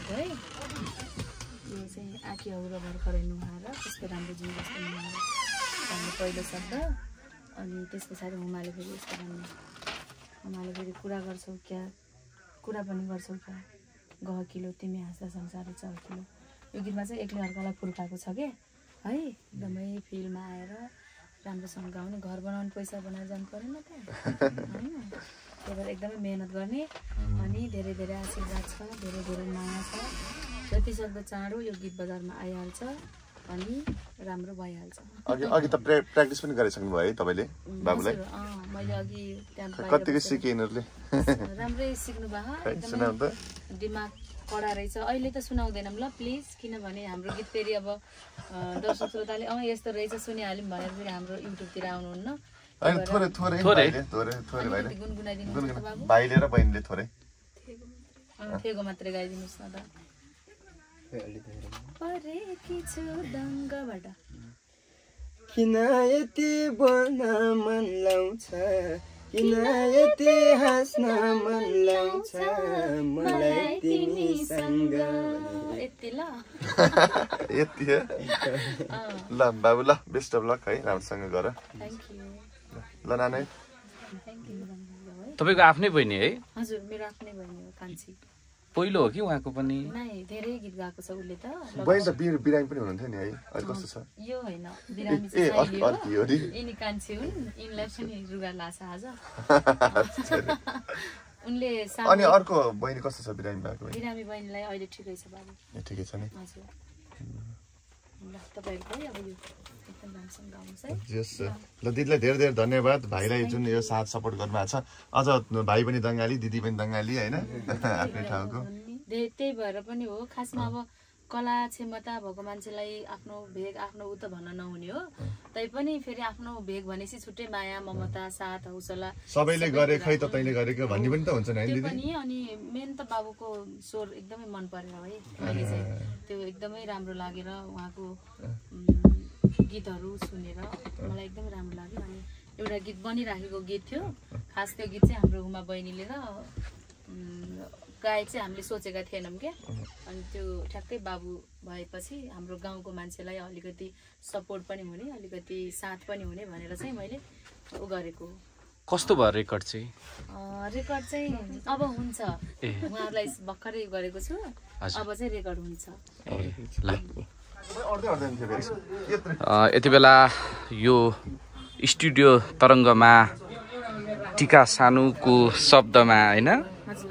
गाएको है यो चाहिँ आँखी औरो भर्खरै नुहाएर कस्तो राम्रो जिउ जस्तो नुहाएर भन्ने पहिलो शब्द अनि त्यस पछाडि हुमाले फेरि यस्तो भन्ने हुमाले फेरि कुरा गर्छौ क्या कुरा पनि गर्छौ क्या गहकिलो तिमी हाँस्दा संसार चहकिलो यो गीतमा चाहिँ एक्लै अर्कालाई फुर्काएको छ के है एकदमै फिल्डमा आएर राम्रोसँग गाउने घर बनाउनु पैसा बनाएर जानु परेन त होइन त्यही भएर एकदमै मेहनत गर्ने अनि धेरै धेरै आशीर्वाद छ धेरै धेरै माया छ जतिसक्दो चाँडो यो गीत बजारमा आइहाल्छ अनि राम्रो भइहाल्छ अघि त प्र्याक्टिस पनि गरिसक्नु भयो है तपाईले बाबुलाई मैले अघि त्यहाँ कतिको सिके यिनीहरूले राम्रै सिक्नु भयो दिमाग कडा रहेछ अहिले त सुनाउँदैनौँ ल प्लिज किनभने हाम्रो गीत फेरि अब दर्शक श्रोताले यस्तो रहेछ सुनिहाल्यौँ भनेर फेरि हाम्रो युट्युबतिर आउनुहुन्न भाइले र बहिनीले थोरै थेगो मात्रै गाइदिनुहोस् न त परेकी छु दङ्गबाट किन यति बोल्न मन लाउँछ किन यति हाँस्न मन लाउँछ मलाई तिमीसँग यति ल यति ल बाबु ल बेस्ट अफ लक है राम्रोसँग गर ल नाना तपाईको आफ्नै बहिनी है हजुर मेरो आफ्नै बहिनी हो कान्छी पहिलो हो कि उहाँको पनि धेरै गीत गाएको छ उसले त बहिनी त बिरामी पनि हुनुहुन्थ्यो नि है अहिले कस्तो छ यो होइन बिरामी चाहिँ यिनी कान्छी हुन् यिनलाई पनि रुगा लाछ आज उनले अनि अर्को बहिनी कस्तो छ बिरामी भएको बिरामी बहिनीलाई अहिले ठिकै छ बाबु ठिकै छ नि हजुर ल तपाईहरुको अब यो एकदम राम्रोसँग गाउनुस् है जस ल दिदीलाई धेरै धेरै धन्यवाद भाइलाई जुन यो साथ सपोर्ट गर्नुभएको छ अझ भाइ पनि दङ्गाली दिदी पनि दङ्गाली हैन आफ्नै ठाउँको त्यही भएर पनि हो खासमा अब कला क्षमता भएको मान्छेलाई आफ्नो भेग आफ्नो उ त भन्न नहुने हो तैपनि फेरि आफ्नो भेग भनेपछि छुट्टै माया ममता साथ हौसला सबैले गरे खै त तैले गरेको भन्ने पनि त हुन्छ नि दिदी पनि अनि मेन त बाबुको स्वर एकदमै मन परेर है मैले चाहिँ त्यो एकदमै राम्रो लागेर उहाँको गीतहरू सुनेर मलाई एकदमै राम्रो लाग्यो अनि एउटा गीत बनिराखेको गीत थियो खास त्यो गीत चाहिँ हाम्रो उमा बहिनीले र गायक चाहिँ हामीले सोचेका थिएनौँ क्या अनि त्यो ठ्याक्कै बाबु भएपछि हाम्रो गाउँको मान्छेलाई अलिकति सपोर्ट पनि हुने अलिकति साथ पनि हुने भनेर चाहिँ मैले उ गरेको कस्तो भयो रेकर्ड चाहिँ अब हुन्छ उहाँहरूलाई भर्खरै गरेको छु अब चाहिँ रेकर्ड हुन्छ ल यति बेला यो स्टुडियो तरङ्गमा टिका सानुको शब्दमा हैन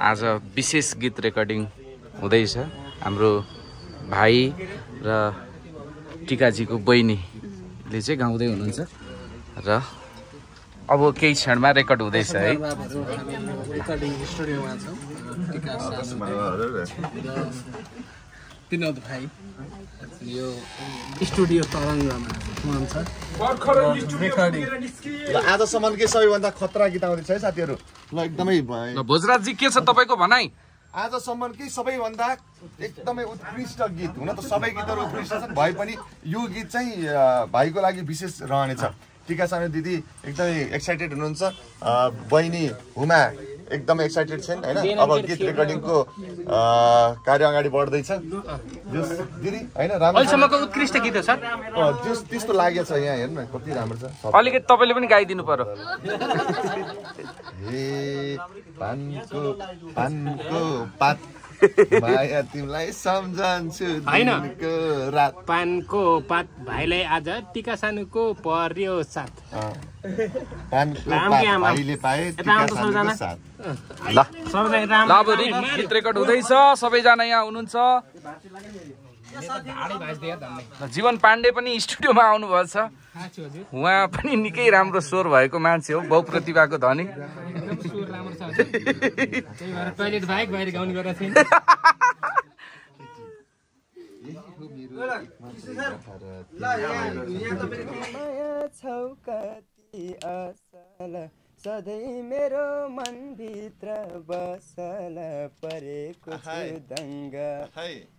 आज विशेष गीत रेकर्डिङ हुँदैछ हाम्रो भाइ र टिकाजीको बहिनीले चाहिँ गाउँदै हुनुहुन्छ र अब केही क्षणमा रेकर्ड हुँदैछ है रेकर्डिङ स्टुडियोमा छ टिका विनोद भाइ यो स्टुडियो तरङ्गमा हुनुहुन्छ आजसम्मकै सबैभन्दा खतरा गीत आउँदैछ है साथीहरू ल एकदमै भोजराजजी के छ तपाईको भनाइ आजसम्मकै सबैभन्दा एकदमै उत्कृष्ट गीत हुन त सबै गीतहरू उत्कृष्ट छन् भए पनि यो गीत चाहिँ भाइको लागि विशेष रहनेछ टिका सानो दिदी एकदमै एक्साइटेड हुनुहुन्छ बहिनी हुमा एकदमै एक्साइटेड छन् हैन अब गीत रेकर्डिङको कार्य अगाडि बढ्दैछ दिदी हैन राम्रो अहिलेसम्मको उत्कृष्ट गीत हो सर त्यस्तो लागेछ यहाँ हेर्नु न कति राम्रो छ अलिकति तपाईले पनि गाइदिनु पर्यो हे पानको पात माया तिमीलाई सम्झन्छु दिनको रात पानको पात भाइलाई आज टिका सानुको पर्यो साथ पानको पात भाइले पाए टिका सानुको साथ ल अब गीत रेकर्ड हुँदैछ सबैजना यहाँ हुनुहुन्छ जीवन पाण्डे पनि स्टुडियोमा आउनुभएको छ उहाँ पनि निकै राम्रो स्वर भएको मान्छे हो बहुप्रतिभाको धनी सधैँ मेरो मनभित्र बसल परेको छु दङ्गा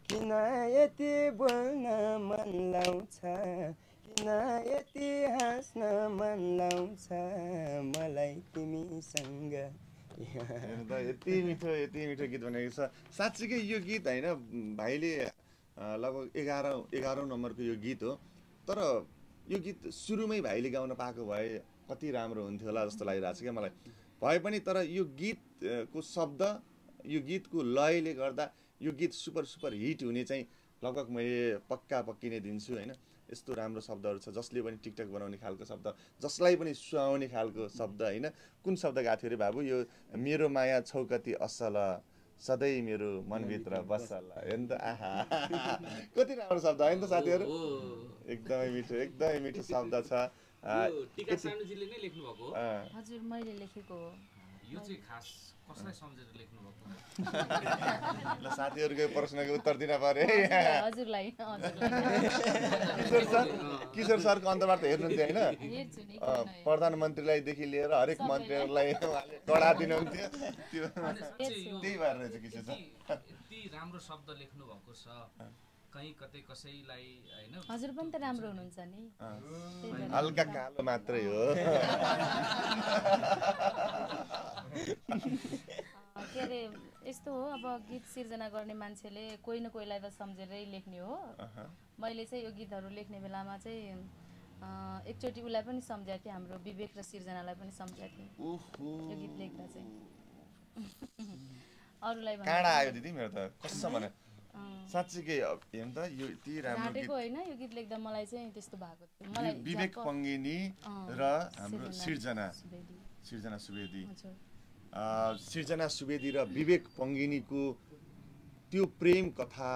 किन यति बोल्न मन लाउँछ किन यति हाँस्न मन लाउँछ मलाई तिमीसँग हेर्नु त यति मिठो गीत भनेको छ। साँच्चीकै यो गीत होइन भाइले लगभग 11औं नम्बरको यो गीत हो। तर यो गीत सुरुमै भाइले गाउन पाएको भए कति राम्रो हुन्थ्यो होला जस्तो लागिरहेको छ क्या मलाई। भए पनि तर यो गीतको शब्द, यो गीतको लयले गर्दा यो गीत सुपर हिट हुने चाहिँ लगभग मैले पक्की नै दिन्छु होइन। यस्तो राम्रो शब्दहरू छ जसले पनि टिकटक बनाउने खालको शब्द, जसलाई पनि सुहाउने खालको शब्द होइन। कुन शब्द गाएको थियो अरे बाबु? यो मेरो माया छौकती असल सधैँ मेरो मनभित्र बसल। हेर्नु त आहा कति राम्रो शब्द होइन त साथीहरू? एकदमै मिठो शब्द छ। टीका सानुजीले नै लेख्नु भएको हो? हजुर मैले लेखेको हो। यो चाहिँ खास कसलाई सम्झेर लेख्नु भएको? ल साथीहरुको प्रश्नको उत्तर दिन पर्यो है। हजुरलाई किशोर सरको अन्तर्वार्ता हेर्नुहुन्थ्यो होइन? प्रधानमन्त्रीलाई देखि लिएर हरेक मन्त्रीहरूलाई उहाँले कडा दिनुहुन्थ्यो। त्यो त्यही भएर रहेछ किशोर सर। यति राम्रो शब्द लेख्नु भएको छ, कहीँ कतै कसैलाई हैन? हजुर पनि त राम्रो हुनुहुन्छ नि। हल्का कालो मात्रै हो। के अरे यस्तो हो, अब गीत सिर्जना गर्ने मान्छेले कोही न कोहीलाई त सम्झेरै लेख्ने हो। मैले चाहिँ यो गीतहरू लेख्ने बेलामा चाहिँ एकचोटि उसलाई पनि सम्झाएको थिएँ, हाम्रो विवेक र सिर्जनालाई पनि सम्झाएको थिएँ यो गीत लेख्दा चाहिँ। अरूलाई काँडा आयो दिदी मेरो त कसम भने साँच्चीकै हेर्नु त यो यति राम्रो गीत होइन। यो गीत लेख्दा मलाई चाहिँ त्यस्तो भएको थियो। मलाई विवेक पङ्गेनी र हाम्रो सिर्जना सुवेदी, सिर्जना सुवेदी र विवेक पङ्गिनीको त्यो प्रेम कथा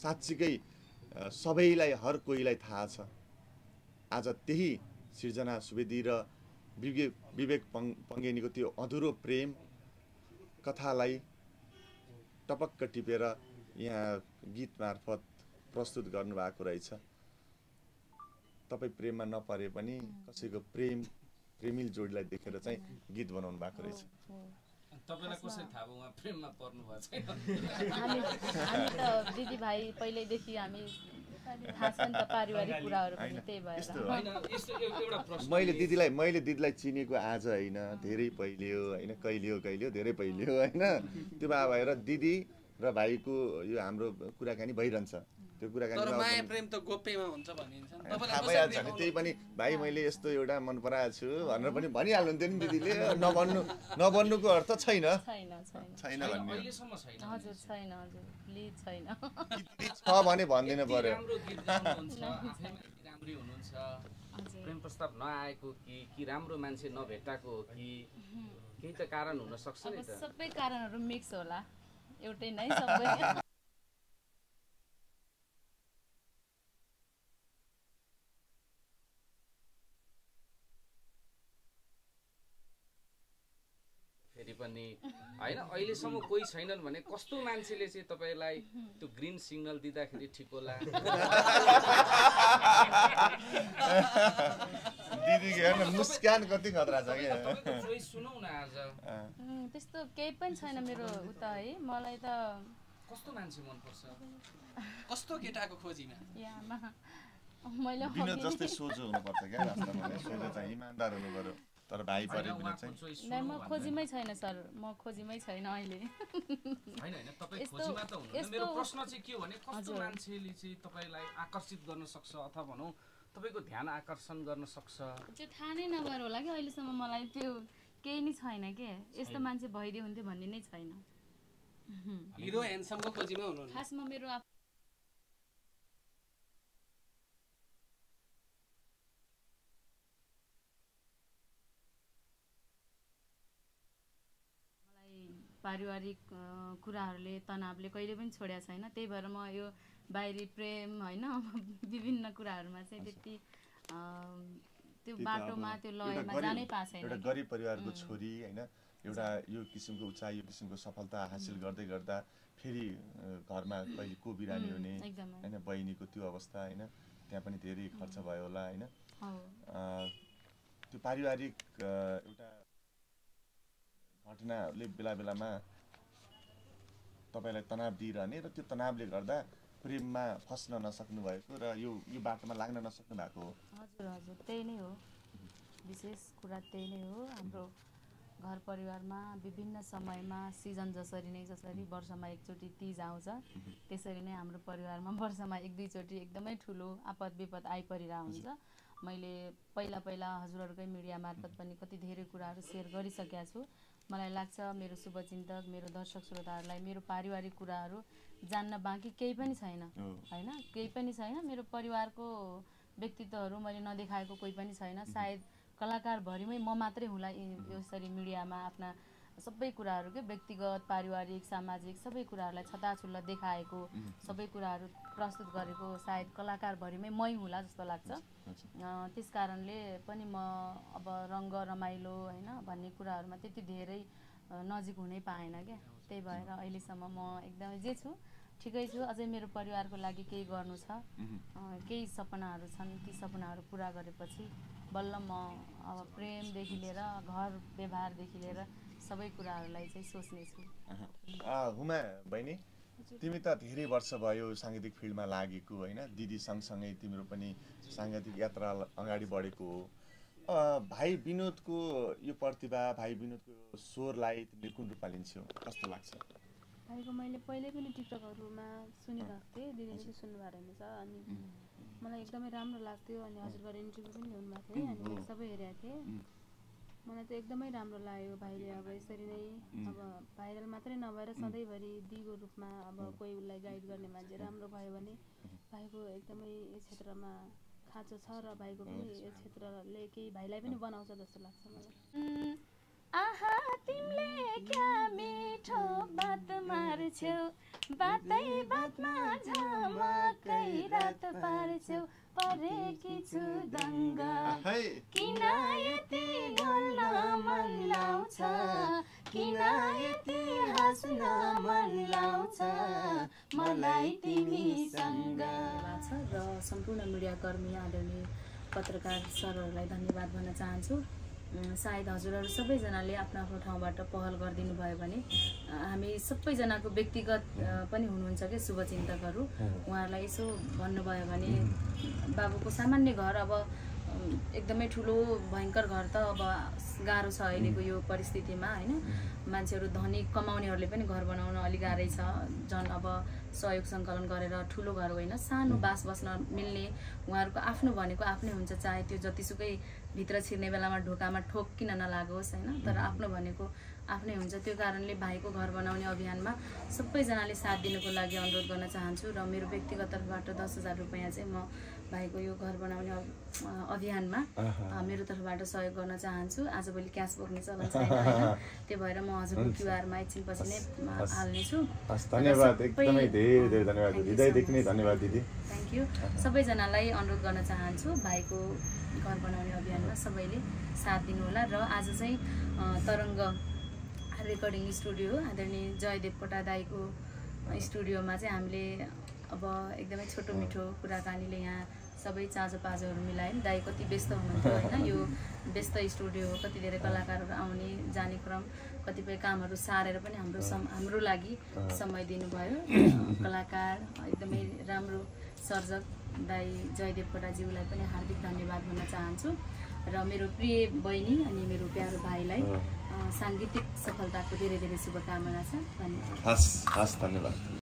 साँच्चीकै सबैलाई, हर कोहीलाई थाहा छ। आज त्यही सिर्जना सुवेदी र विवेक पङ्गिनीको त्यो अधुरो प्रेम कथालाई टपक्क टिपेर यहाँ गीत मार्फत प्रस्तुत गर्नुभएको रहेछ। तपाईँ प्रेममा नपरे पनि कसैको प्रेमिल जोडीलाई देखेर चाहिँ गीत बनाउनु भएको रहेछ। तपाईलाई कसरी थाहा भयो उहाँ प्रेममा पर्नु भएको छैन? हामी त दिदीभाइ पहिल्यैदेखि हामी थाहा छ नि त, पारिवारिक कुराहरू पनि त्यही भएर। मैले दिदीलाई चिनेको आज होइन, धेरै पहिले हो होइन, कहिले हो धेरै पहिले हो होइन। त्यो भएर दिदी र भाइको यो हाम्रो कुराकानी भइरहन्छ। त्यो कुराकानी माया प्रेम त गोप्यमा हुन्छ भनिन्छ नि। थाहा भइहाल्छ नि। त्यही पनि भाइ मैले यस्तो एउटा मन पराएको छु भनेर पनि भनिहाल्नुहुन्थ्यो नि दिदीले। नभन्नुको अर्थ छैन भन्ने। हजुर छैन, हजुर प्लिज छैन। छ भने भनिदिनु पर्यो। राम्रै हुनुहुन्छ, प्रेम प्रस्ताव नआएको कि राम्रो मान्छे नभेटाएको हो कि केही त कारण हुन सक्छ नि त? सबै कारणहरू मिक्स होला, एउटै नै सबै। फेरि पनि होइन, अहिलेसम्म कोही छैनन् भने कस्तो मान्छेले चाहिँ तपाईँलाई त्यो ग्रिन सिग्नल दिँदाखेरि ठिक होला? दिदीको हेर्नु मुस्कान कति खतरा छ क्या। सुनौ न आज। त्यस्तो केही पनि छैन मेरो उता है। मलाई त कस्तो मान्छे मनपर्छ? कस्तो केटाको खोजीमा? मैले विनोद जस्तै सोझो हुनुपर्छ क्या। वास्तवमा सोझो चाहिँ इमान्दार हुनु पर्यो। तर भाइ परे बिना चाहिँ नै, म खोजीमै छैन सर, म खोजीमै छैन अहिले। हैन तपाई खोजीमा त हुनुहुन्न। मेरो प्रश्न चाहिँ के हो भने कस्तो मान्छेले चाहिँ तपाईलाई आकर्षित गर्न सक्छ अथवा भनौं तपाईको ध्यान आकर्षण गर्न सक्छ? त्यो थाहा नै नभएर होला कि अहिलेसम्म मलाई त्यो केही नै छैन के। यस्तो मान्छे भइदियो हुन्थ्यो भन्ने नै छैन। हिरो ह्यान्डसमको खोजीमा हुनुहुन्छ? खासमा मेरो पारिवारिक कुराहरूले तनावले कहिले पनि छोडेको छैन। त्यही भएर म यो बाहिरी प्रेम होइन विभिन्न कुराहरूमा चाहिँ त्यति त्यो बाटोमा त्यो लयमा जानै पाएको छैन। एउटा गरिब परिवारको छोरी होइन, एउटा यो किसिमको उचाइ, यो किसिमको सफलता हासिल गर्दै गर्दा फेरि घरमा कहिले को बिरामी हुने होइन, बहिनीको त्यो अवस्था होइन, त्यहाँ पनि धेरै खर्च भयो होला होइन। त्यो पारिवारिक एउटा घटनाहरूले बेलामा तपाईँलाई तनाव दिइरहने र त्यो तनावले गर्दा प्रेममा फस्न नसक्नु भएको र यो बाटोमा लाग्न नसक्नु भएको हो। हजुर हजुर त्यही नै हो, विशेष कुरा त्यही नै हो। हाम्रो घर परिवारमा विभिन्न समयमा सिजन जसरी वर्षमा एकचोटि तीज आउँछ त्यसरी नै हाम्रो परिवारमा वर्षमा 1-2 चोटि एकदमै ठुलो आपद विपद आइपरिरहेको हुन्छ। मैले पहिला हजुरहरूकै मिडिया मार्फत पनि कति धेरै कुराहरू सेयर गरिसकेका छु। मलाई लाग्छ मेरो शुभचिन्तक मेरो दर्शक श्रोताहरूलाई मेरो पारिवारिक कुराहरू जान्न बाँकी केही पनि छैन हैन, केही पनि छैन। मेरो परिवारको व्यक्तित्वहरू मैले नदेखाएको कोही पनि छैन। सायद कलाकार भरिमै म मात्रै हुँला यसरी मिडियामा आफ्ना सबै कुराहरू के व्यक्तिगत पारिवारिक सामाजिक सबै कुराहरूलाई छताछुल्ल देखाएको सबै कुराहरू प्रस्तुत गरेको सायद कलाकार भरिमै मै हुँला जस्तो लाग्छ। त्यस कारणले पनि म अब रङ्ग रमाइलो हैन भन्ने कुराहरूमा त्यति धेरै नजिक हुनै पाएन क्या। त्यही भएर अहिलेसम्म म एकदमै जे छु ठिकै छु। अझै मेरो परिवारको लागि केही गर्नु छ, केही सपनाहरू छन्, ती सपनाहरू पुरा गरेपछि बल्ल म अब प्रेमदेखि लिएर घर व्यवहारदेखि लिएर सबै कुराहरूलाई चाहिँ सोच्नेछु। हुमा बहिनी तिमी त धेरै वर्ष भयो साङ्गीतिक फिल्डमा लागेको होइन, दिदी सँगसँगै तिम्रो पनि साङ्गीतिक यात्रा अगाडि बढेको हो। भाइ विनोदको यो प्रतिभा भाइ विनोदको स्वरलाई तिमीले कुन रूपमा लिन्छौ, कस्तो लाग्छ? भाइको मैले पहिले पनि टिकटकहरूमा सुनिरहेको थिएँ, दिदीले पनि सुन्नुभएको रहेछ अनि मलाई एकदमै राम्रो लाग्थ्यो। अनि हजुरबाट इन्टरभ्यू पनि ल्याउनुभएको थियो अनि मैले सबै हेरेको थिएँ। मलाई त एकदमै राम्रो लाग्यो भाइले अब यसरी नै अब भाइरल मात्रै नभएर सधैँभरि दिगो रूपमा अब कोही उसलाई गाइड गर्ने मान्छे राम्रो भयो भने भाइको एकदमै यस क्षेत्रमा खाँचो छ र भाइको पनि यस क्षेत्रले केही भाइलाई पनि बनाउँछ जस्तो लाग्छ मलाई। आहा तिमीले क्या मिठो बात मार्छौ, बातै बातमा झमकै रात पार्छौ, परेकी छु दङ्ग किन यति बोल्न मन लाउँछ, किन यति हाँस्न मन लाउँछ मलाई तिमीसँग। र सम्पूर्ण मिडियाकर्मी आदरणीय पत्रकार सरहरूलाई धन्यवाद भन्न चाहन्छु। सायद हजुरहरू सबैजनाले आफ्नो आफ्नो ठाउँबाट पहल गरिदिनु भयो भने हामी सबैजनाको व्यक्तिगत पनि हुनुहुन्छ कि शुभचिन्तकहरू, उहाँहरूलाई यसो भन्नुभयो भने बाबुको सामान्य घर अब एकदमै ठुलो भयङ्कर घर त अब गाह्रो छ अहिलेको यो परिस्थितिमा होइन। मान्छेहरू धनी कमाउनेहरूले पनि घर बनाउन अलिक गाह्रै छ। झन् अब सहयोग सङ्कलन गरेर ठुलो घर होइन सानो बास बस्न मिल्ने उहाँहरूको आफ्नो भनेको आफ्नै हुन्छ, चाहे त्यो जतिसुकै भित्र छिर्ने बेलामा ढोकामा ठोक किन नलागोस् होइन, तर आफ्नो भनेको आफ्नै हुन्छ। त्यो कारणले भाइको घर बनाउने अभियानमा सबैजनाले साथ दिनुको लागि अनुरोध गर्न चाहन्छु र मेरो व्यक्तिगत तर्फबाट 10,000 रुपियाँ चाहिँ म भाइको यो घर बनाउने अभियानमा मेरो तर्फबाट सहयोग गर्न चाहन्छु। आजभोलि क्यास बोक्ने चलन छैन होइन, त्यो भएर म हजुरको क्युआरमा एकछिनपछि नै हाल्नेछु। धन्यवाद, एकदमै धेरै धेरै धन्यवाद, हृदयदेखि नै धन्यवाद दिदी। Thank you. सबैजनालाई अनुरोध गर्न चाहन्छु भाइको घर बनाउने अभियानमा सबैले साथ दिनुहोला। र आज चाहिँ तरङ्ग रेकर्डिङ स्टुडियो आदरणीय जयदेव कोटा दाईको स्टुडियोमा चाहिँ हामीले अब एकदमै छोटो मिठो कुराकानीले यहाँ सबै चाँजो पाजोहरू मिलायौँ। दाई कति व्यस्त हुनुहुन्थ्यो होइन, यो व्यस्त स्टुडियो हो, कति धेरै कलाकारहरू आउने जाने क्रम कतिपय कामहरू सारेर पनि हाम्रो लागि समय दिनुभयो। कलाकार एकदमै राम्रो सर्जक दाई जयदेव कोटाज्यूलाई पनि हार्दिक धन्यवाद भन्न चाहन्छु। र मेरो प्रिय बहिनी अनि मेरो प्यारो भाइलाई साङ्गीतिक सफलताको धेरै धेरै शुभकामना छ। धन्यवाद। हस् धन्यवाद।